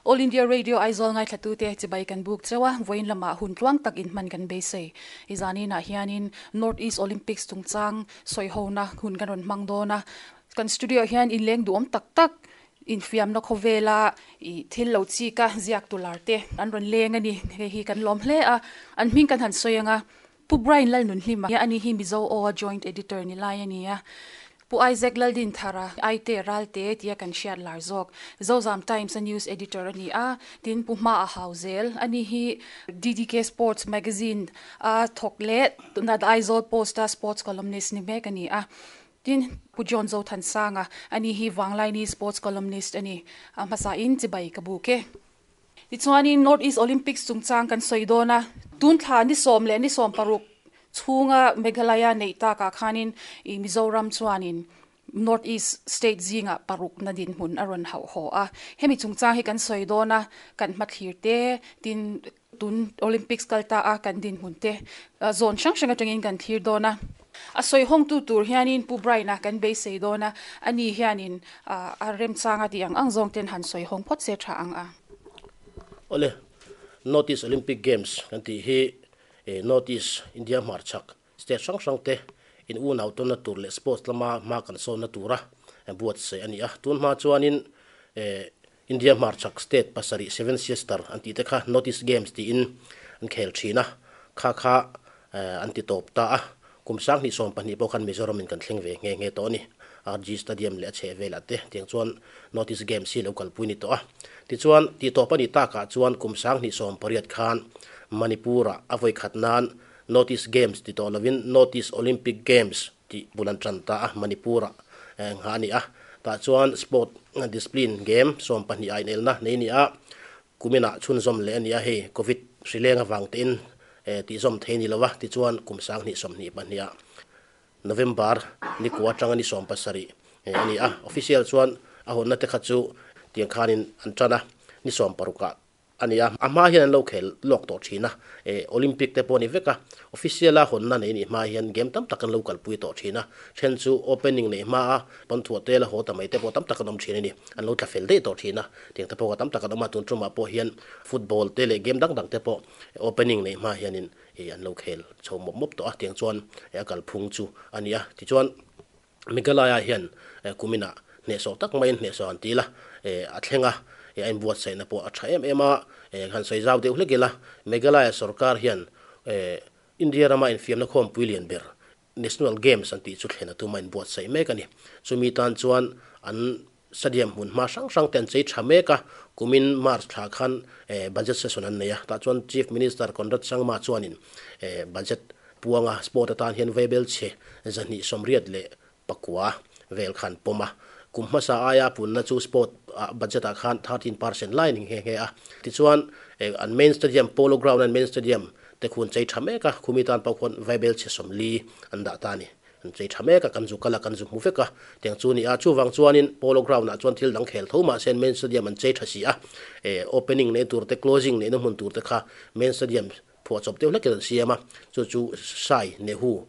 All India Radio Aizawl ngaithlatute chibai kan buk cheu a, vawiin lamah hun tluang tak inhman kan beisei. I zaninah hianin North East Olympics chungchang sawihona hun kan rawn hmang dawn a, kan studio ah hian inleng duhawm tak tak infiamna khawvela i thil lo chika ziak tu lar te an rawn leng a ni. Hei hi kan lawm hle a, an hming kan han sawi ang a, Pu Brian Lalnunhlima ani hi Mizo Aw a Joint Editor ni lai a ni a, Pu Isaac Laldinthara, Aite Ralte tia kan hriat lar zawk, Zozam Times a News Editor a ni a, tin Pu Hma a hau zel a ni hi DDK Sports Magazine a thawk leh tuna The Aizawl Post a Sports Columnist ni mek a ni a, tin Pu John Zothansanga a ni hi Vanglaini Sports Columnist a ni. A hmasain chibai ka buk e. Tichuanin North East Olympics chungchang kan sawi dawn a, tun thla ni sawm leh ni sawm paruk chhunga Meghalaya neih takah khanin i Mizoram chuanin North East state zingah parukna dinhmun a rawn hauh haw a. Hemi chungchang hi kan sawi dawn a, kan hmathlir te, tin tun Olympics kal ta a kan dinhmun te zawn hrang hrang atangin kan thlir dawn a. A sawi hawngtu tur hianin Pu Brian-a kan beisei dawn a, ani hianin a remchanga tih ang ang zawng ten han sawi hawng phawt se tha ang a. Awle, North East Olympic Games kan tih hi North East India hmarchhak state hrang hrang te in unau tawnna tur leh sports lama hma kan sawnna tura buatsaih a ni a. Tun hma chuanin India hmarchhak state pasarih Seven Sister an tih te kha North East Games tiin an khel thin a, kha kha an ti tawp ta a. Kum 2020 pawh khan Mizoram in kan thleng ve nghe nghe tawh a ni. RG Stadium leh a chheh velah te tiang chuan North East Games hi lo kalpui ni tawh a. Tichuan, tih tawp a nih takah chuan kum 2018 khan Manipur ah a vawi khat nan North East Games ti tawh lovin North East Olympic Games tih bul an tan ta a, Manipur ah nghah a ni a. Tah chuan sport discipline game 12 ah inelna nei a ni a. Kuminah chhunzawm leh a ni a, hei Covid hrileng avang tein tihzawm thei a ni lo a, tichuan kum 2022 ah November ni kua atanga ni 17 a ni a, official chuan a hawnna te kha chu tiang khanin an tan a, ni 60 ah a ni a, a hma hian an lo khel lawk tawh thin a, Olympic te pawh a ni vek a, official a hawnna nei nih hma hian game tam tak an lo kalpui tawh thin a, then chu opening neih hma a pawnthuah te la haw ta mai te pawh tam tak an awm thin a ni, an lo tla fel daih tawh thin a, tiang te pawh ka tam tak an awm a, tun tumah pawh hian football te leh game dang dang te pawh opening neih hma hianin an lo khel chho mawp mawp tawh a, tiang chuan a kalphung chu a ni a, tichuan Meghalaya hian kuminah hnehsawh tak maiin hnehsawh an ti la, a thleng a, a inbuatsaihna pawh a tha em em a, han sawi zau deuh hlek ila, Meghalaya sorkar hian India rama infiamna khawmpui lian ber National Games an tih chu thlen a tum a inbuatsaih mek a ni. Chumi tan chuan an stadium hmun hma hrang hrang te an chei tha mek a, kumin March thla khan budget session an nei a, tah chuan Chief Minister Conrad Sangma chuanin budget puanga sport atan hian vaibel chhe 289 vel khan pawm a, kum hmasa aia punna chu sport ah budget ah khan 13% lai a ni nghe nghe a. Tichuan an main stadium Polo Ground an main stadium te khun chei tha mek a, khumi tan pawh khuan vaibel chhe 40 an dah ta a ni. An chei tha mek a, kan zu kal a, kan zu hmu vek a, tiang chu a ni a. Chuvang chuanin Polo Ground ah chuan thil dang khel tho mahse an main stadium an chei tha si a, opening neih tur te closing neihna hmun tur te kha main stadium Phuahchawp deuh hlekin an siam a, chu chu Sai Nehu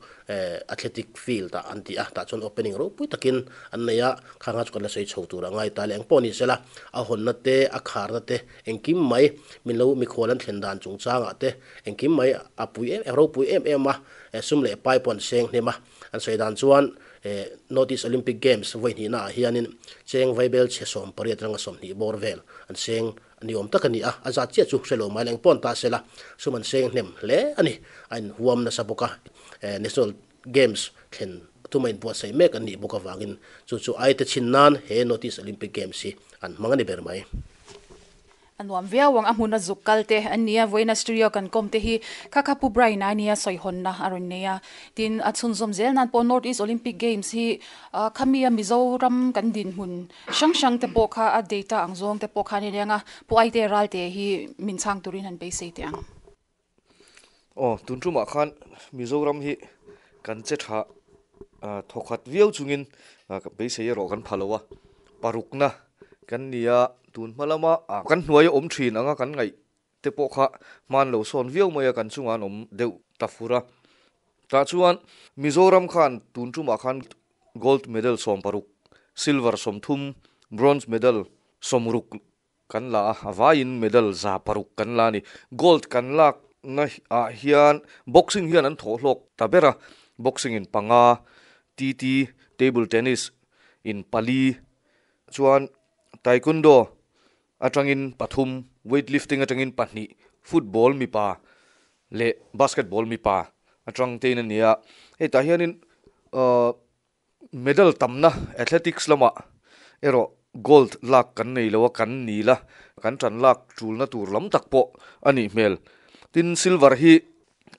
Athletic Field ah an ti a, tah chuan opening ropui takin an nei a, khang a chu kan la sawi chho tur a ngai ta le. Engpawh ni sela, a hawnna te, a kharna te, engkim mai min lo mikhual an thlen dan chungchangah te, engkim mai a pui em em, ropui em em a, sum leh pai pawh an seng hnem a. An sawi dan chuan North East Olympic Games vawi hnihna ah hianin cheng vaibel chhe 18 ranga 20 bawr vel an seng Ni awm tak a ni a, a zat chiah chu hre lo mai leng pawn ta sela, sum an seng hnem hle a ni. A inhuam nasa bawk a, National Games thlen thuma inbuatsaih mek an nih bawk avangin chu chu aite chhin nan he North East Olympic Games hi an hmang a ni ber mai. A nuam viau ang, a hmun a zuk kal te an ni a, vawiin a studio kan kawm te hi kha kha Pu Brian a nia sawihawnna a rawn nei a, tin a chhunzawm zel nan pawh North East Olympic Games hi khami a Mizoram kan dinhmun Hrang hrang te pawh kha a data ang zawng te pawh khan i leng a, Pu Aite Ralte hi min chhang turin han beisei teh ang. Aw, tun tumah khan Mizoram hi kan che tha thawkhat viau chungin beisei erawh kan pha lo a, parukna kan ni a, tun hma lama kan hnuai a awm thin anga kan ngaih te pawh kha hman lo sawn viau mai a, kan chungah an awm deuh ta fur a. Tah chuan Mizoram khan tun tumah khan gold medal 60, silver 30, bronze medal 60 kan la a, a vaiin medal 600 kan la a ni. Gold kan lak na ah hian boxing hian an thawh hlawk ta ber a, boxing in panga, TT, table tennis, in pali, chuan taekwondo atangin pathum, weightlifting atangin pahnih, football mipa leh basketball mipa atang tein a ni a. Hei tah hianin ahh Medal tamna athletics lamah erawh gold lak kan nei lo a, kan ni la, kan tan lak tulna tur lam tak pawh a nih hmel. Tin, silver hi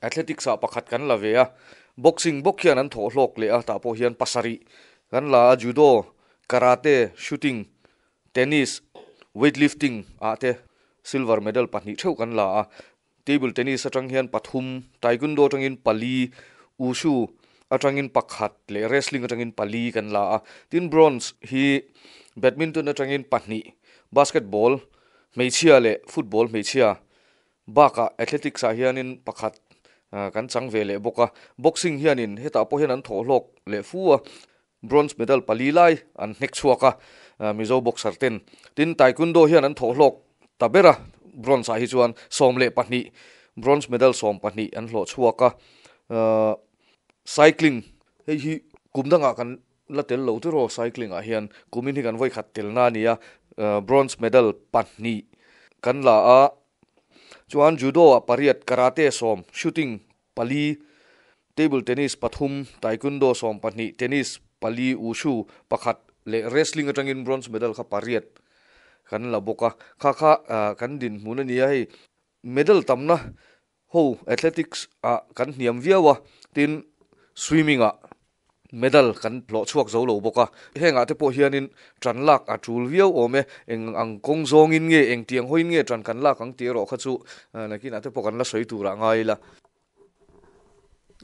athletics ah pakhat kan la ve a, boxing bawk hian an thawh hlawk leh a, tah pawh hian pasarih kan la a, judo, karate, shooting, tennis, weightlifting ah te silver medal pahnih theuh kan la a. Table tennis atang hian pathum, taekwondo atangin pali, wushu atangin pakhat leh wrestling atangin pali kan la a. Tin, bronze hi badminton atangin pahnih, basketball hmeichhia leh football hmeichhia bakah athletics ah hianin pakhat kan chang ve leh bawk a. Boxing hianin hetah pawh hian an thawh hlawk leh fu a, bronze medal pali lai an hnek chhuak a, Mizo boxer ten. Tin, taekwondo hian an thawh hlawk ta ber a, bronze ah hi chuan 12, bronze medal 12 an hlawh chhuak a. Cycling, hei hi kum dangah kan la tel lo tiraw cycling ah hian kumin hi kan vawi khat telna a ni a, bronze medal pahnih kan la a. Chuan judo ah pariat, karate sawm, shooting pali, table tennis pathum, taekwondo 12, tennis pali, wushu pakhat leh wrestling atangin bronze medal kha pariat kan la bawk a. Kha kha kan dinhmun a ni a, hei medal tamna ho athletics ah kan hniam viau a, tin swimming ah Medal kan hlawh chhuak zo lo bawk a, hengah te pawh hianin ṭan lak a ṭul viau awm e, eng ang kawng zawngin nge, eng tiang hawiin nge ṭan kan lak ang tih erawh kha chu nakinah te pawh kan la sawi turah ngai ila.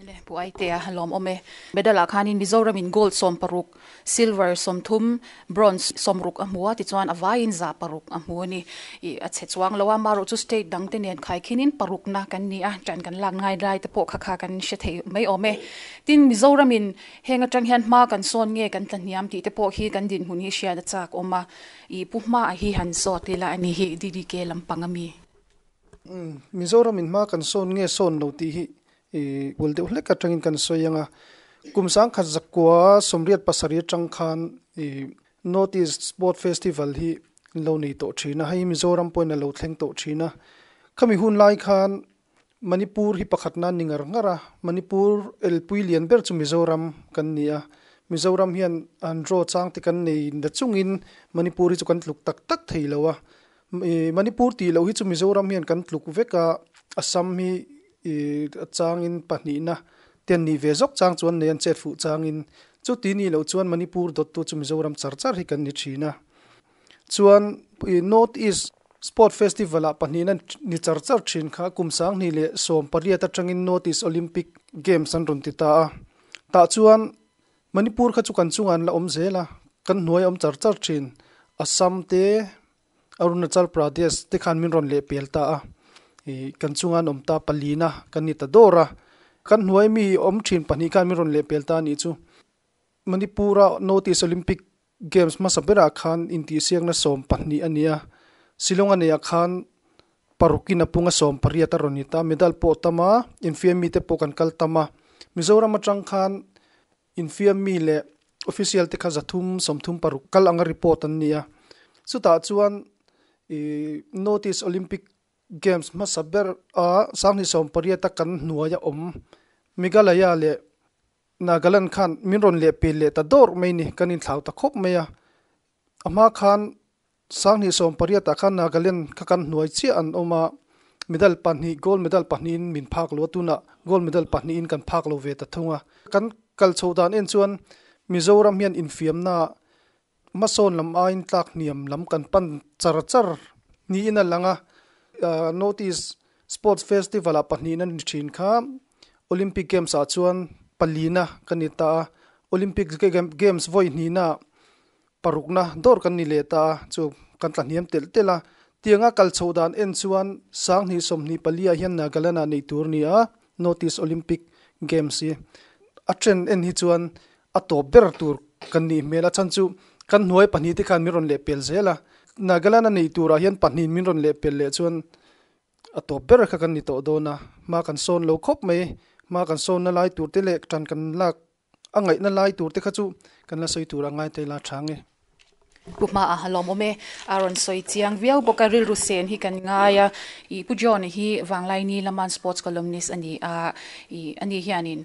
Le Pu Aitea lawm awm e. Medal ah khanin Mizoramin gold 16, silver 30, bronze 60 a hmu a, tichuan a vaiin 600 a hmu a ni. Ih a chhe chuang lo a, marawh chu state dang te nen khaikhinin parukna kan ni a, ṭan kan lak ngai lai te pawh kha kha kan hre thei mai awm e. Tin, Mizoramin heng atang hian hma kan sawn nge kan tla hniam tih te pawh hi kan dinhmun hi hriat a chak awm a, ih pu hma a hi han zawt ila a ni hi DDK lampang a mi. Mizoramin hma kan sawn nge sawn lo tih hi ih bul deuh hlek atangin kan sawi ang a, kum 1987 atang khan ih North East Sport Festival hi lo nei tawh thin a, hei Mizoram pawhin a lo thleng tawh thin a, khami hun lai khan Manipur hi pakhatna a ni ngar ngar a, Manipur elpui lian ber chu Mizoram kan ni a, Mizoram hian an draw chang te kan nei na chungin Manipur hi chu kan tluk tak tak thei lo a, Manipur tih loh hi chu Mizoram hian kan tluk vek a, Assam hi a changin pahnihna te an nih ve zawk chang chuan nei an chet fuh changin chuti nih loh chuan Manipur dawttu chu Mizoram char char hi kan ni thin a. Chuan North East Sport Festival ah pahnihna ni char char thin kha kum 2018 atangin North East Olympic Games an rawn ti ta a. Tah chuan Manipur kha chu kan chungah an la awm zel a, kan hnuai a awm char char thin. Assam te, Arunachal Pradesh te khan min rawn lehpel ta a, ih kan chunga an awm ta palina kan ni ta dawr a. Kan hnuai mi awm thin pahnih khan min rawn lehpel ta a nih chu. Manipur-a North East Olympic Games hmasa berah khan intihsiakna 12 a ni a, Shillong a neihah khan parukin a punga 18 a rawn ni ta. Medal pawh tam a, infiam mite pawh kan kal tam a. Mizoram atang khan infiam mi leh official te kha 336 kal anga report an ni a. Chutah chuan ih North East Olympic Games hmasa ber a 2018 a kan hnuaia awm Meghalaya leh Nagaland khan min rawn leh pel leh ta dawr mai ni, kan inthlau ta khawp mai a. A hma khan 2018 ah khan Nagaland kha kan hnuai chiah an awm a, medal pahnih, gold medal pahnihin min phak lo a, tunah gold medal pahnihin kan phak lo ve ta thung a. Kan kal chho dan en chuan Mizoram hian infiamna hmasawn lam aiin tlak hniam lam kan pan char char niin a lang a. North East Sports Festival ah pahnihna ni thin kha Olympic Games ah chuan palina kan ni ta a, Olympic Games vawi hnihna parukna dawr kan ni leh ta a, chu kan tla hniam telh telh a. Tianga kal chhoh dan en chuan 2024 ah hian Nagaland ah neih tur a ni a, North East Olympic Games hi a trend en hi chuan a tawp ber tur kan nih hmel a, chhan chu kan hnuai pahnih te khan min rawn leh pel zel a. Nagaland a neih turah hian pahnihin min rawn lehpelh leh chuan a tawp ber kha kan ni tawh dawn a, hma kan sawn lo khawp mai. Hma kan sawnna lai tur te leh tan kan lak a ngaihna lai tur te kha chu kan la sawi tur a ngai ta ila tha nge. Pu hmaah a lawmawm e, a rawn sawi chiang viau bawk a, rilru sen hi kan ngai a, ih Pu John hi Vanglaini Laman Sports Columnist a ni a, ih ani hianin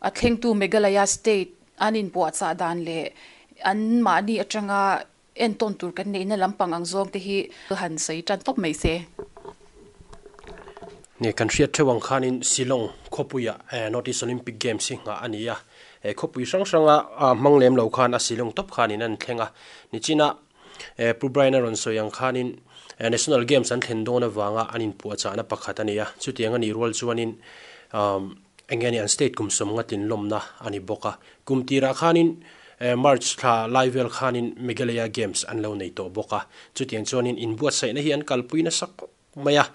a thlengtu Meghalaya State an inpuahchah dan leh an mahni atanga entawn tur kan neihna lampang ang zawng te hi han sawi tan tawp mai se. Nge kan hriat theuh ang khanin Shillong khawpuiah North East Olympic Games hi nghah a ni a, he khawpui hrang hranga hmang lem lo khan a Shillong tawp khanin an thleng a, nichina Pu Brian a rawn sawi ang khanin National Games an thlen dawn avanga an inpuahchahna pakhat a ni a, chutiang a nih rual chuanin eng nge ni an state kum sawm nga tlinlawmna a ni bawk a, kum tirah khanin March thla lai vel khanin Meghalaya Games an lo nei tawh bawk a, chutiang chuanin inbuatsaihna hi an kalpui nasa khawp mai a,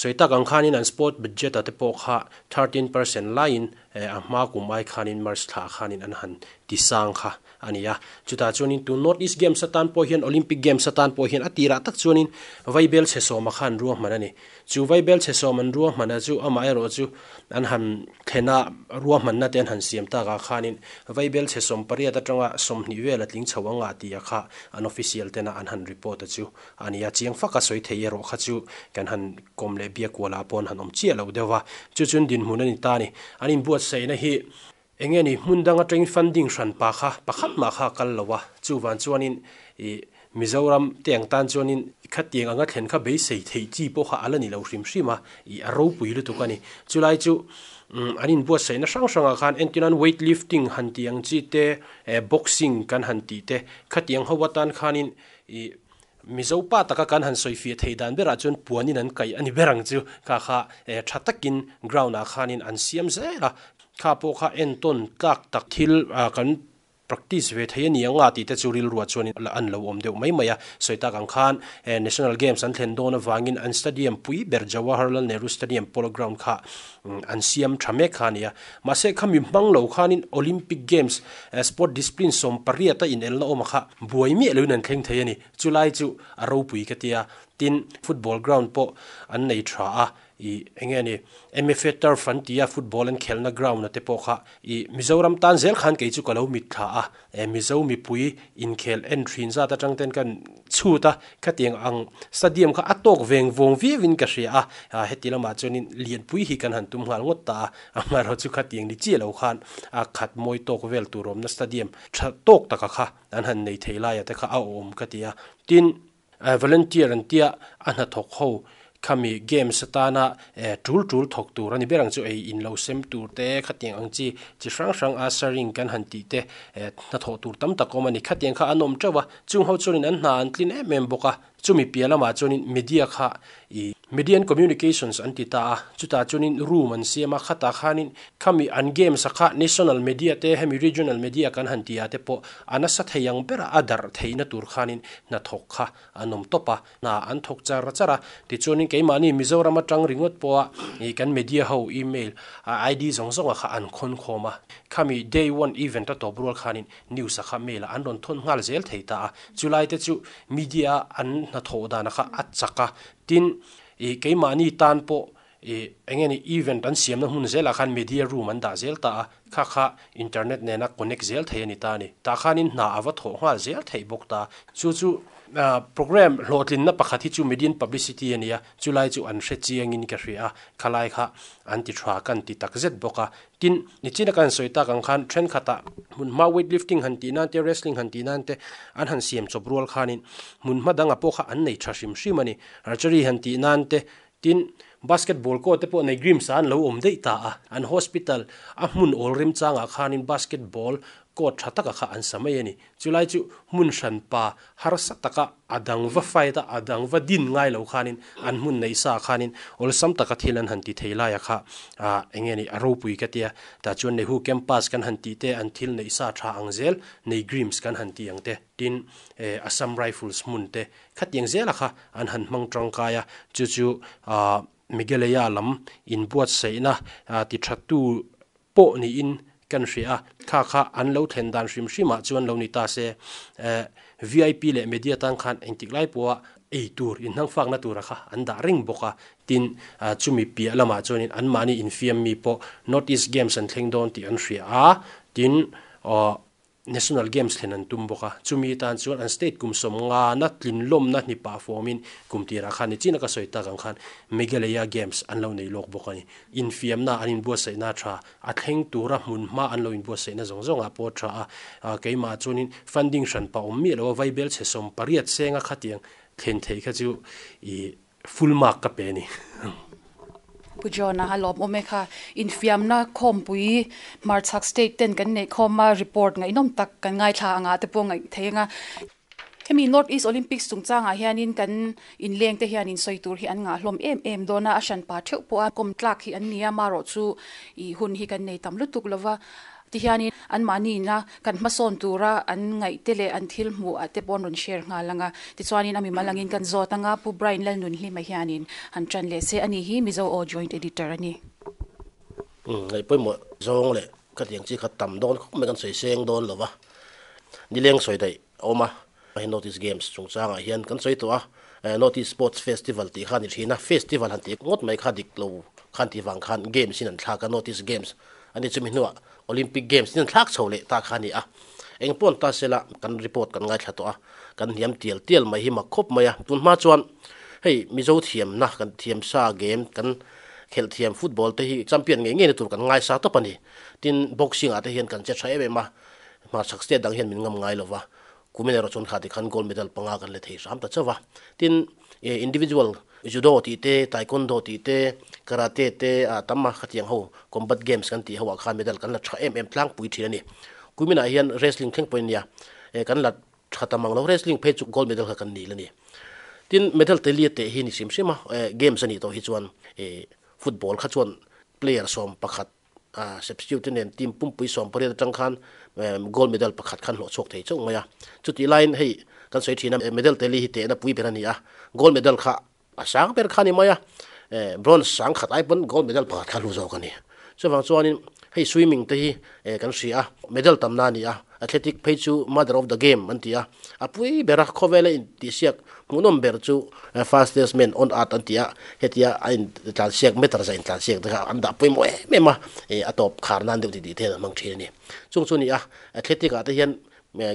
sawi tak ang khanin an sport budget a te pawh kha 13% laiin a hma kum ai khanin March thla khanin an han ti sang kha a ni a, chutah chuanin tun North East Games atan pawh hian Olympic Games atan pawh hian a tirah tak chuanin Vaibel chhe sawma khan ruahman a ni. Chu Vaibel chhe sawm an ruahmana chu amaherawh chu an han thlena ruahmanna te an han siam takah khanin Vaibel chhe 18 atanga 20 vel a tling chho ang a tia kha an official tena an han report a chu a ni a, chiang faka sawi thei erawh kha chu kan han kawm leh biak kualah pawh an han awm chiah lo deuh va, chu chuan dinhmun a ni ta a ni. An inbuatsaihna hi eng nge ni hmun dang atangin funding hran pa kha pakhat mah kha a kal lo a, chuvan chuanin ih Mizoram te ang tan chuanin khatiang anga thlen kha beisei theih chi pawh kha a la ni lo hrim hrim a, ih a ropui lutuk a ni. Chulai chu an inbuatsaihna hrang hrangah khan entirnan weight lifting han tih ang chi te, boxing kan han tih te, khatiang ho atan khanin ih Mizo pa taka kan han sawi fiah theih dan berah chuan puanin an kaih a ni ber ang chu. Kha kha tha takin ground ah khanin an siam zel a, kha pawh kha entawn tlak tak thil kan Practice ve thei a ni ang a tih te chu rilruah chuan an lo awm deuh mai mai a. Sawi tak ang khan National Games an thlen dawn avangin an stadium pui ber Jawaharlal Nehru Stadium Polo Ground kha an siam tha mek kha a ni a. Mahse khami hmang lo khanin Olympic Games sport discipline 18 a inelna awm a kha buai miah loin an thleng thei a ni. Chulai chu a ropui ka tia. Tin, football ground pawh an nei tha a. I eng nge ni MFA turf an tia football an khelhna ground a te pawh kha i Mizoram tan zel khan kei chu ka lo mit thla a, e Mizo mipui inkhel en thin zat atang ten kan chhut a, khatiang ang stadium kha a tawk veng vawng viau in ka hria a, a heti lamah chuanin lianpui hi kan han tum nghal ngawt ta a, amaherawh chu khatiang ni chiah lo khan a khat mawi tawk vel tur awmna stadium tha tawk taka kha an han nei thei laia te kha a awm ka ti a, tin. Volunteer an tia a hnathawk ho khami games atana tul tul thawk tur a ni ber ang chu ei in lo sem tur te khatiang ang chi chi hrang hrang a sharing kan han tih te hnathawh tur tam tak awm a ni khatiang kha an awm teuh a chung ho chuanin an hna an tlin em em bawk a chumi piah lamah chuanin media kha ih media and communications an ti ta a chutah chuanin room an siam a khatah khanin khami an games a kha national media te hemi regional media kan han tih ah te pawh a nasa thei ang bera a darh theihna tur khanin hnathawk kha an awm tawp a, hna an thawk char char a, tichuanin keimahni Mizoram atang ringawt pawha ih kan media ho email ID zawng zawnga kha an khawn khawm a, khami day one event a tawp rual khanin news a kha mail ah an rawn thawn nghal zel thei ta a, chulai te chu media a an hnathawh dana kha a chak a, tin ih keimahni tan pawh Ih, eng nge ni, event an siamna hmun zelah khan media room an dah zel ta a, kha kha internet nena connect zel thei a ni ta a ni. Tah khanin hna a va thawh nghal zel theih bawk ta. Chu chu program hlawhtlinna pakhat hi chu median publicity a ni a, chulai chu an hre chiangin ka hria a, khalai kha an ti tha kan ti tak zet bawk a. Tin, nichina kan sawi tak ang khan thenkhatah hmunhma weight lifting han tih nan te, wrestling han tih nan te an han siam chawp rual khanin hmunhma dangah pawh kha an nei tha hrim hrim a ni. Archery han tih nan te, Tin, basketball court te pawh nei Grims ah an lo awm daih ta a, an hospital a hmun awl remchangah khanin basketball court tha taka kha an sa mai a ni. Chulai chu hmun hran pa harsa taka a dang va fight a, a dang va din ngai lo khanin an hmun neih sa khanin awlsam taka thil an han ti thei laia kha ah eng nge ni a ropui ka tia. Tah chuan Nehu campus kan han tih te an thil neih sa tha ang zel nei Grims kan han tih ang te. Tin, Assam Rifles hmun te Khatiang zela kha an han hmang tangkai a, chu chu Meghalaya lam inbuatsaihna ti thattu pawh niin kan hria a, kha kha an lo thlen dan hrim hrimah chuan lo ni ta se. VIP leh media tan khan engtik lai pawha ei tur inhnangfakna tura kha an dah reng bawk a. Tin, chumi piah lamah chuanin anmahni infiam mi pawh North East Games an thleng dawn tih an hria a, tin, National Games thlen an tum bawk a, chumi tan chuan an state kum sawmngana tlinlawmna hni pah fawmin kum tirah khan nichina ka sawi tak ang khan Meghalaya Games an lo nei lawk bawk a ni. Infiamna an inbuatsaihna tha, a thleng tura hmun hma an lo inbuatsaihna zawng zawngah pawh tha a, keimah chuanin funding hran pah awm miah lo a, vaibel chhe 80 senga khatiang thlen theih kha chu i Full mark ka pe a ni. Pu John-a a lawmawm e kha. Infiamna khawmpui hmarchhak state ten kan neih khawm a, report ngaihnawm tak kan ngaithla angah te pawh ngaih thei anga. Hemi North East Olympics chungchangah hianin kan inleng te hianin sawi tur hi an ngah hlawm em em dawn a, a hranpa theuh pawh a kawm tlak hi an ni a, marawh chu ih hun hi kan nei tam lutuk lova. Tihianin anmahniina kan hmasawn tura an ngaihte leh an thil hmuh ah te pawh an rawn share nghal ang a. Tichuanin a mimal angin kan zawt ang a, Pu Brian Lalnunhlima hianin han ṭan leh se a ni hi Mizo Aw Joint Editor a ni. Umm ngaih pawimawh zawng leh khatiang chi kha tam dawn khawp mai kan sawi seng dawn lo va, nileng sawi daih a awm a. Hei North East Games chungchangah hian kan sawi tawh a, North East Sports Festival tih kha a ni thin a, festival han tih ngawt mai kha dik lo khan tih vang khan Games in an thlak a, North East Games a ni chumi hnuah Olympic Games in an thlak chho leh ta kha a ni a. Eng pawh an ta sela kan report kan ngaithla tawh a, kan hniam tial tial mai hi mak khawp mai a. Tun hma chuan hei Mizo thiamna kan thiam sa game kan khelh thiam football te hi champion ngei ngeina tur kan ngaisa tawp a ni. Tin, boxing ah te hian kan che tha em em a, hmarchhak state dang hian min ngam ngai lova, Kumin erawh chuan kha tikhan gold medal panga kan la thei hram ta chauh a. Tin, individual judo tih te, taekwondo tih te, karate te ah tam a khatiang ho combat games kan tih ho ah khan medal kan la tha em em tlangpui thin a ni. Kuminah hian wrestling thleng pawhin nia kan la tha ta mang lo, wrestling phei chu gold medal kha kan nil a ni. Tin, medal te lia teh hi ni hrim hrim a, games a nih tawh hi chuan football kha chuan player 11 substitute te nen team pumpui 18 atang khan gold medal pakhat khan hlawh chhuak thei chauh mai a. Chutih laiin hei kan sawi thin a, medal teli hi tehna pui ber a ni a, gold medal kha a sang ber kha a ni mai a, bronze sang khat ai pawn gold medal pakhat kha hlu zawk a ni. Chuvang chuanin hei swimming te hi kan hria a, medal tamna a ni a, athletic phei chu mother of the game an ti a, a pui ber a, khawvela intihsiak hmuhnawm ber chu fastest man on earth an ti a, hetia a intlansiak meter za intlansiak te kha an dah pawimawh em em a, a tawp khar nan deuh titih te hian an hmang thin a ni. Chung chu a ni a, athletic ah te hian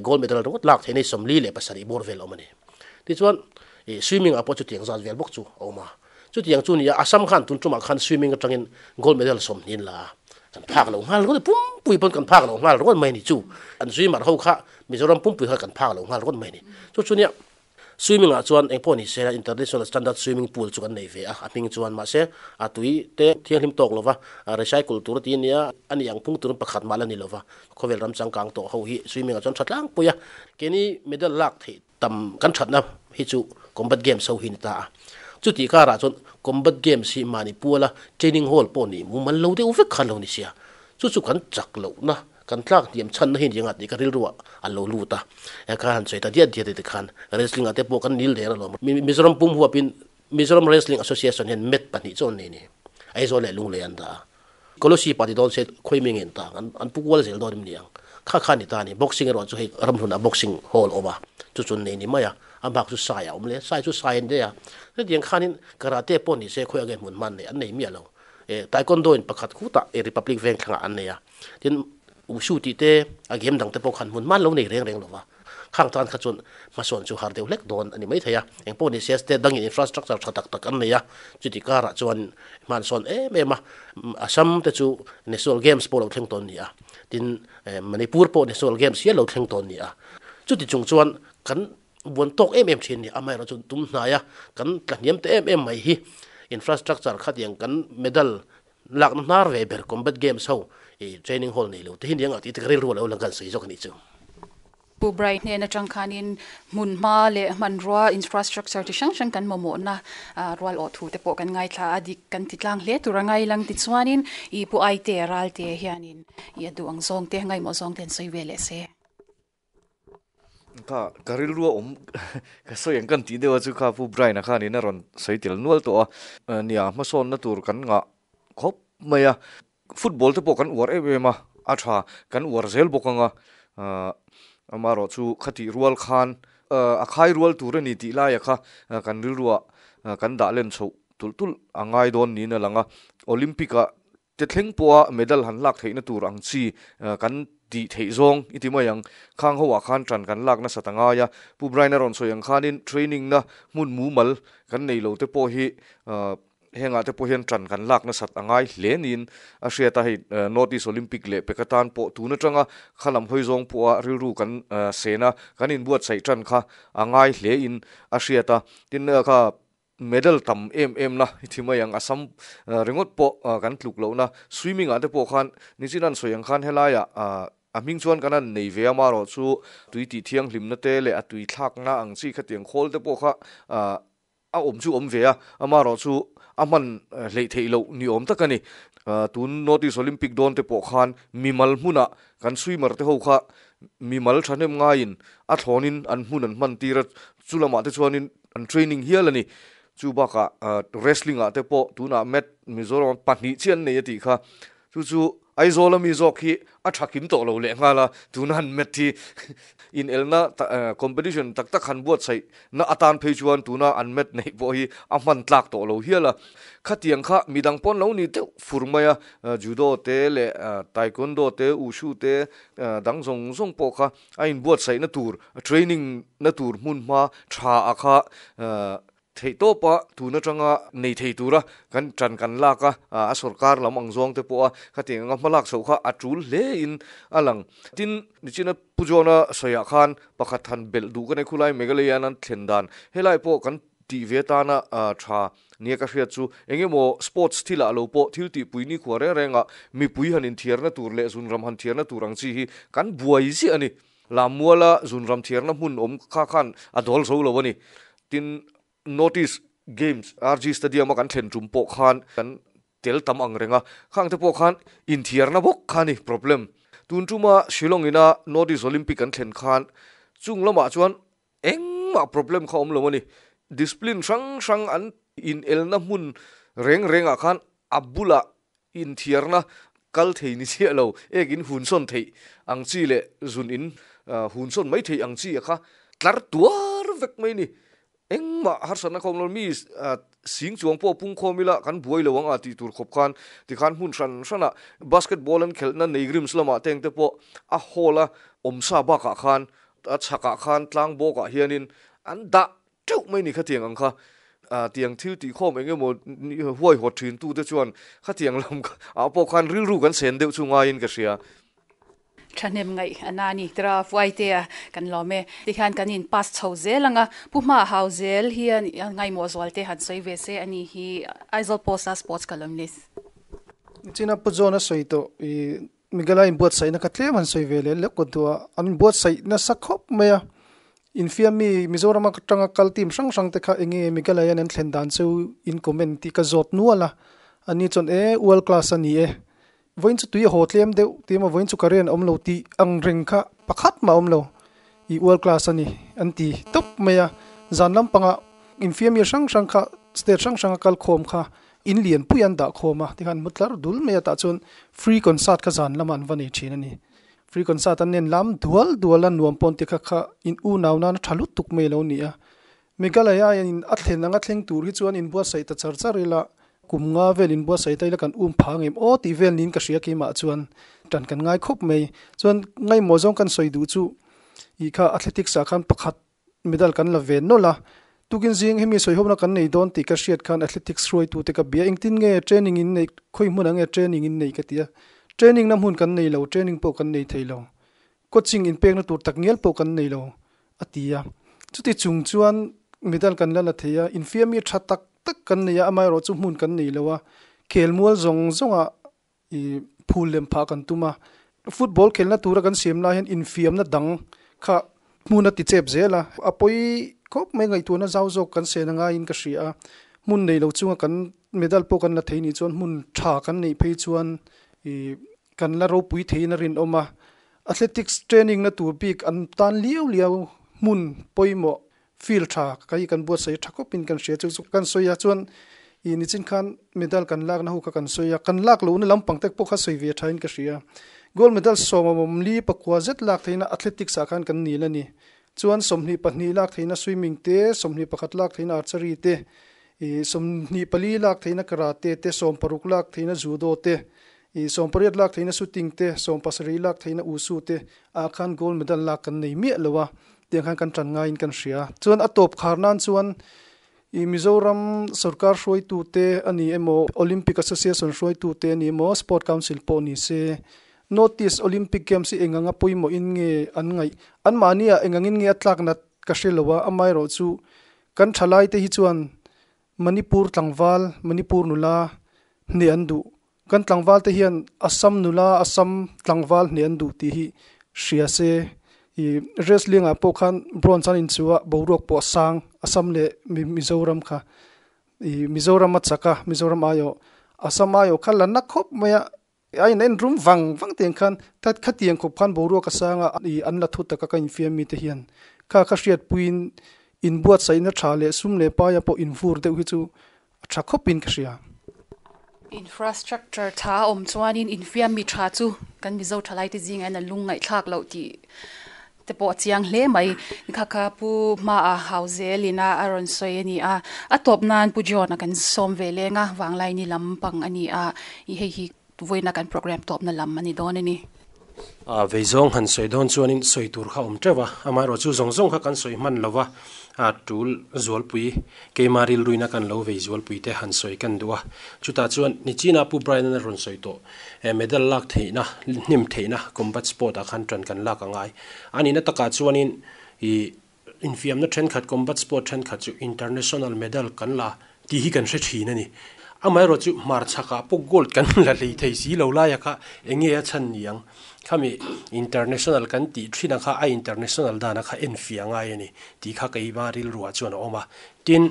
gold medal ringawt lak theih nei 47 bawr vel a awm a ni. Tichuan swimming ah pawh chutiang zat vel bawk chu a awm a. Chutiang chu nia, Assam khan tun tumah khan swimming atangin gold medal 20 la a, kan phak lo nghal ringawt a, pumpui pawn kan phak lo nghal ringawt mai a ni chu. An swimmer ho kha Mizoram pumpui kha kan phak lo nghal ringawt mai a ni. Chu chu nia, swimming ah chuan eng pawh ni se international standard swimming pool chu kan nei ve a, a hming chuan mahse a tui te thianghlim tawk lova recycle tur a ti nia, a ni ang phung turin pakhat mah la ni lova, khawvel ram changkang tawh ho hi swimming ah chuan tha tlangpui a, keini medal lak theih Tam kan thatna hi chu combat games ho hi ni ta a. Chutih karah chuan combat games hi mahni puala training hall pawh nih mumal lo deuh vek khan lo ni sia. Chu chu kan chak lohna, kan tlak hniam chhanna hi ni anga tih ka rilruah a lo lut a. Ka han sawi ta diat diat e tikhan wrestling ah te pawh kan nil der alawm. Mizoram pum huapin Mizoram Wrestling Association hian mat pahnih chu an nei ni. Aizawl leh Lunglei an dah a. Kolosi pah ti dawn se khawi mi ngen ta ang, an pu kual zel dawn em ni ang. Kha kha ni ta a ni. Boxing erawh chu hei ramhlunah boxing hall awm a, chu chu an nei ni mai a. A bak chu sai a awm le, sai chu sai an nei a. Hetiang khanin karate pawh ni se khawi ange hmun hman nei an nei miah lo. Taekwondo in pakhat khutah Republic veng thlangah an nei a. Tin, Wushu tih te, a game dang te pawh khan hmun hman lo nei reng reng lo va. Khang tan kha chuan hmasawn chu har deuh hlek dawn a ni mai thei a. Eng pawh ni se state dangin infrastructure tha tak tak an nei a, chuti karah chuan hmansawn em em a. Assam te chu National Games pawh lo thleng tawn ni a, tin Manipur pawh National Games hial lo thleng tawn ni a. Chuti chung chuan kan buan tawk em em thin ni, amaherawhchu tum hnaia kan tla hniam ta em em mai hi infrastructure khatiang kan medal Lakna hnar ve ber combat games ho i training hall nei lo te hi niang ah tih te ka rilru a lo lang kan sawi zawk a nih chu. Pu Brai hnen atang khanin hmunhma leh hmanrua infrastructure chi hrang hrang kan mamawhna rual awh thu te pawh kan ngaithla a, dik kan ti tlang hle tur a ngai lang tichuanin i Pu Aite Ralte hianin i a duh ang zawng te ngaihmawh zawng te an sawi ve leh se. Kha ka rilru a awm ka sawi ang kan tih deuh a chu kha Pu Brian-a khanin a rawn sawi tel nual tawh a, nia hmasawnna tur kan ngah khawp mai a, football te pawh kan uar em em a, a tha kan uar zel bawk ang a, amaherawhchu khatih rual khan. a khai rual tur a ni tih laia kha kan rilruah kan dah len chhoh tulh tulh a ngai dawn niin a lang a. Olympic-ah te thleng pawha medal han lak theihna tur ang chi kan tih theih zawng i ti mai ang. Khang ho ah khan ṭan kan lak nasat a ngai a, Pu Brian a rawn sawi ang khanin training na hmun mumal kan nei lo te pawh hi hengah te pawh hian ṭan kan lak nasat a ngai hle niin a hriat a, hei North East Olympic leh pek atan pawh tun aṭanga kha lam hawi zawng pawha rilru kan sen a, kan inbuatsaih ṭan kha a ngai hle in a hriat a, tin kha Medal tam em em na i thi mai ang, Assam ringawt pawh kan tluk loh na, swimming ah te pawh khan nichin an sawi ang khan helai ah a hming chuan kan han nei ve a, amaherawh chu tui tih thianghlim na te leh a tui thlak na ang chi khatiang khawl te pawh kha a awm chu awm ve a, amaherawh chu a hman hleih theih loh ni awm tak a ni. Tun North East Olympic dawn te pawh khan mimal hmunah kan swimmer te ho kha mimal thahnem ngaiin a thlawnin an hmun an hman tir a, chu lamah te chuanin An training hial a ni. Chu bakah wrestling ah te pawh tunah mat Mizoram pahnih chiah an nei a tih kha. Chu chu Aizawl ami zawk hi a tha kim tawh lo leh nghal a, tuna an mat hi inelna competition tak tak han buatsaih na atan phei chuan tuna an mat neih pawh hi a hman tlak tawh lo hial a. Khatiang kha midang pawn lo ni deuh fur mai a, judo te leh taekwondo te, wushu te dang zawng zawng pawh kha A inbuatsaihna tur, training na tur hmunhma tha a kha theihtawpa tun atanga nei thei tura kan tan kan lak a, a sorkar lam ang zawng te pawha khatiang anga hma lak chhoh kha a tul hle in a lang. Tin, nichina Pu John-a sawiah khan pakhat han belh duh ka nei khulai Meghalaya an thlen dan helai pawh kan tih ve tana tha nia ka hriat chu eng emaw sports thilah lo pawh thil tihpui nikhua reng rengah mipui han inthiarna tur leh zunram han thiarna tur ang chi hi kan buai ziah a ni. Lammuala zunram thiarna hmun awm kha khan a dawl zo lo a ni. Tin, North East Games RG Stadium a kan thlen tum pawh khan kan tel tam ang reng a, khang te pawh khan inthiarna bawk kha a ni problem. Tun tuma Shillong ina North East Olympic kan thlen khan chung lamah chuan Engmah problem kha awm lo a ni. Discipline hrang hrang an inelna hmun reng rengah khan a bulah inthiarna kal thei ni chiah lo, ek in hunsawn theih ang chi leh zun in hunsawn mai theih ang chi a kha tlar tuar vek mai a ni. Engmah harsatna kha awm lo, mi sing chuang pawh pungkhawm ila kan buai lo ang a tih tur khawp khan tikhan hmun hran hranah basketball an khelhna nei rims lamah teng te pawh a hall a awmsa bakah khan A chhakah khan tlang bawkah hianin an dah teuh mai ni khatiang ang kha. Tiang thil tihkhawm eng emaw huaihawt thin tute chuan khatiang lam ah pawh khan rilru kan sen deuh chu ngaiin ka hria. Thahnem ngaih a na ni tira Fuaitea kan lawm e. Tikhian kan in pass chho zel ang a, Pu Hma Hau zel hian ngaimawh zual te han sawi ve se a ni hi Aizawl Post-a Sports Columnist. Nichina Pu John a sawi tawh i Miguel-a inbuatsaihna kha tlem han sawi ve leh leh kawt duh a, an inbuatsaih nasa khawp mai a, infiam mi Mizoram atanga kal team hrang hrang te kha enge Miguel-a hian an thlen dan chu in comment tih ka zawt nual a, ani chuan e world class a ni e, vawiin chu tui a haw tlem deuh tih emaw vawiin chu current a awm lo tih ang reng kha pakhat mah a awm lo, i world class a ni an ti tawp mai a, zan lampangah infiam mi hrang hrang kha state hrang hranga kal khawm kha In lian pui an dah khawm a, tikhan mu tlar dul mai a tah chuan free concert kha zan lamah an va nei thin a ni. Free concert an nen lam dual dual a nuam pawn te kha kha in unau nan a tha lutuk mai lo ni a. Meghalaya in a thlen anga thleng tur hi chuan in buatsaih ta char char ila, kum nga vel in buatsaih ta ila kan um pha ngem aw tih vel niin ka hria keimah chuan tan kan ngai khawp mai. Chuan ngaihmawh zawng kan sawi duh chu ih kha athletics ah khan pakhat Medal kan la ve nawlh a, tukin zing hemi sawihawpna kan nei dawn tih ka hriat khan athletics hruaitute ka bia, engtin nge training in neih, khawi hmunah nge training in neih ka ti a, training na hmun kan nei lo, training pawh kan nei thei lo, coaching inpekna tur tak ngial pawh kan nei lo a ti a, chuti chung chuan medal kan la la thei a, infiammi tha tak tak kan nei a, amaherawh chu hmun kan nei lo a, khelmual zawng zawngah I phul lem phah kan tum a, football khelna tura kan siam lai hian infiamna dang kha hmun a ti chep zel a, a pawi khawp mai ngaihtuahna zau zawk kan sen a ngaiin ka hria a, hmun nei lo chunga kan medal pawh kan la thei nih chuan hmun tha kan neih phei chuan i kan la ropui theiin a rinawm a, athletics training na tur bik an tan liau liau hmun pawimawh Field tha ka hi kan buatsaih tha khawpin kan hria chu kan sawi a chuan ih nichin khan medal kan lakna ho kha kan sawi a kan lak lohna lampang te pawh kha sawi ve thain ka hria gold medal sawm awm li pakua zet lak theihna athletics ah khan kan nil a ni. Chuan 22 lak theihna swimming te, 21 lak theihna archery te, ih 24 lak theihna karate te, 16 lak theihna judo te, ih 18 lak theihna shooting te, 17 lak theihna wushu te ah khan gold medal lak kan nei miah lo a, tiang khan kan tan ngaiin kan hria. Chuan a tawp khar nan chuan ih Mizoram sorkar hruaitute a ni emaw, Olympic Association hruaitute a ni emaw, Sport Council pawh ni se, North East Olympic Games hi eng anga pawimawhin nge an ngaih? Anmahniah eng angin nge a tlak nat ka hre lo a, amaherawh chu kan thalai te hi chuan Manipur tlangval, Manipur nula hneh an duh. Kan tlangval te hian Assam nula, Assam tlangval hneh an duh tih hi hria se. I wrestling ah pawh khan bronze an inchuh a, boruak pawh a sang, Assam leh Mizoram kha. I Mizoram a chak a, Mizoram aiawh, Assam aiawh kha la na khawp mai a. A in en rum vang vang tiang khan that khatiang khawp khan boruak a sang a, ih an la thu taka ka infiam mite hian kha kha hriatpuiin inbuatsaihna tha leh sum leh paia pawh invur deuh hi chu a tha khawpin ka hria. Infrastructure tha a awm chuanin infiam mi tha chu kan Mizo thalaite zingah hian a lung ngaihthlak loh tih te pawh a chiang hle mai. Kha kha Pu Hmaah hau zelin a a rawn sawi a ni a, a tawp nan Pu John-a kan sawm ve leng a, Vanglaini lam pang a ni a, i hei hi vawiina kan programme tawpna lam a ni dawn a ni. A vei zawng han sawi dawn chuanin sawi tur kha a awm teuh a, amaherawh chu zawng zawng kha kan sawi hman lo va, a tul zualpui keima rilruina kan lo vei zualpui te han sawi kan duh a, chutah chuan nichina Pu Brian-an a rawn sawi tawh. Medal lak theihna, hnim theihna combat sport ah khan tan kan lak a ngai. A nihna takah chuanin ih infiamna thenkhat combat sport thenkhat chu international medal kan la tih hi kan hre thin a ni. Amaherawh chu hmarchhakah pawh gold kan la hlei thei si lo laia kha eng nge a chhan ni ang? Khami international kan tih thin ang kha a international dana kha enfiah ngai a ni tih kha keima rilruah chuan a awm a. Tin,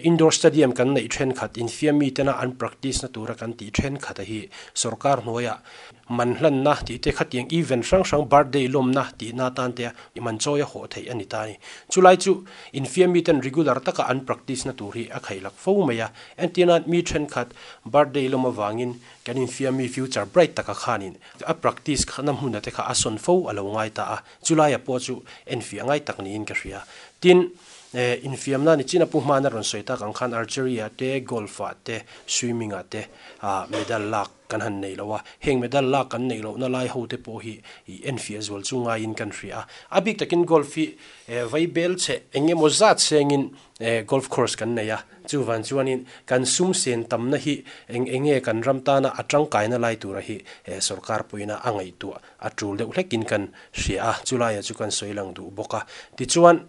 indoor stadium kan neih thenkhat, infiam mi tena an practice na tura kan tih thenkhat a hi sorkar hnuaiah man hlanna tih te khatiang event hrang hrang birthday lawmna tihna atan te man chawi a hawh theih a ni ta a ni. Chulai chu infiam mi ten regular taka an practice na tur hi a khailak fo mai a. Entirnan mi thenkhat birthday lawm avangin kan infiam mi future bright taka khanin a practice na hmuna te kha a sawn fo a lo ngai ta a. Chulaia pawh chu enfiah ngai tak niin ka hria. Tin, infiamna ni chin a pu hmana rawn sawi tak ang khan archery ah te, golf ah te, swimming ah te medal lak kan han nei lo a. Heng medal lak kan neih lohna lai ho te pawh hi enfiah zual chu ngaiin kan hria a. A bik takin golf hi vai bel chhe eng emaw zat sengin golf course kan nei a. Chuvan chuanin kan sum sen tamna hi eng eng nge kan ram tana a tangkaina lai tura hi sorkar puina a ngaihtuah a tul deuh hlekin kan hria a, chulaiah chu kan sawi lang duh bawk a. Tichuan,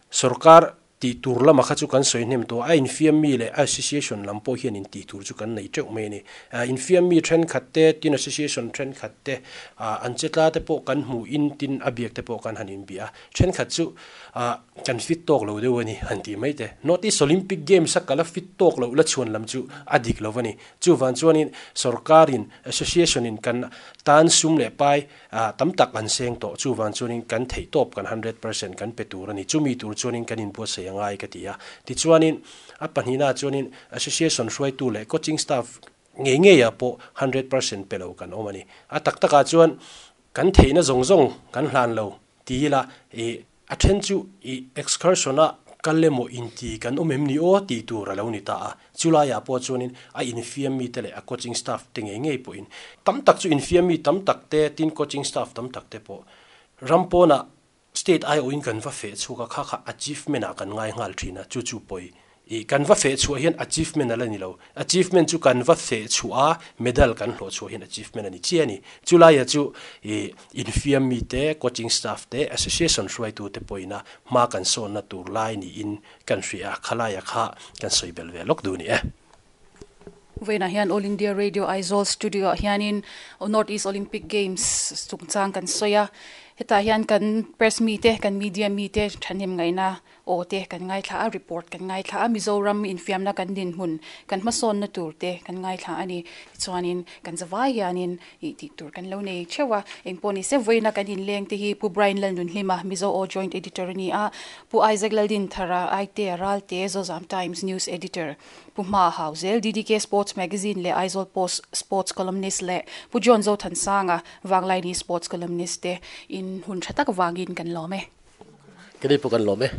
sorkar tih tur lama kha chu kan sawi hnem tawh a, a infiam mi leh association lam pawh hian intih tur chu kan nei teuh mai a ni. Infiam mi thenkhat te, tin association thenkhat te, an che tla te pawh kan hmuhin tin a biak te pawh kan han inbia a, thenkhat chu Kan fit tawk lo deuh a ni, han tih mai te. North East Olympic Games a kal a fit tawk loh la chhuan lam chu a dik lo a ni. Chuvang chuanin sorkarin, association in kan tan sum leh pai tam tak an seng tawh. Chuvang chuanin kan theih tawp kan 100% kan pe tur a ni. Chumi tur chuanin kan inbuatsaih a ngai ka ti a. Tichuanin a pahnihnaah chuanin association hruaitu leh coaching staff ngei ngeiah pawh 100% pe lo kan awm a ni. A tak takah chuan kan theihna zawng zawng kan hlan lo ti ila ih a then chu ih excursion a kal emaw inti kan awm em ni aw tih tur a lo ni ta a. Chulaiah pawh chuanin a infiam mite leh a coaching staff te ngei ngei pawhin tam tak chu infiam mi tam tak te tin coaching staff tam tak te pawh ram pawnah State aiawhin kan va feh chhuak a, kha kha achievement ah kan ngai nghal thin a, chu chu pawi. Ih, kan va feh chhuah hian achievement a la ni lo. Achievement chu kan va feh chhuah a, medal kan hlawh chhuah hian achievement a ni chiah a ni. Chulaia chu ih, infiam mite, coaching staff te, association hruaitu te pawhin a hma kan sawnna tur lai niin kan hria a, khalaia kha kan sawi bel ve lawk duh a ni e. Vawiinah hian All India Radio Aizawl Studio ah hianin North East Olympic Games chungchang kan sawi a, hetah hian kan press mite, kan media mite thahnem ngaihna aw te kan ngaithla a, report kan ngaithla a, Mizoram infiamna kan dinhmun, kan hmasawnna tur te kan ngaithla a ni. Tichuanin kan zavai hianin ih tih tur kan lo nei theuh a, engpawh ni se vawiina kan inleng te hi Pu Brian Lalnunhlima, Mizo Aw Joint Editor a ni a, Pu Isaac Laldinthara, Aitea Ralte, Zozam Times News Editor, Pu Hma Hauzel, DDK Sports Magazine leh Aizawl Post Sports Columnist leh Pu John Zothansanga, Vanglaini Sports Columnist te in hun tha tak vangin kan lawm e. Keni pawh kan lawm e.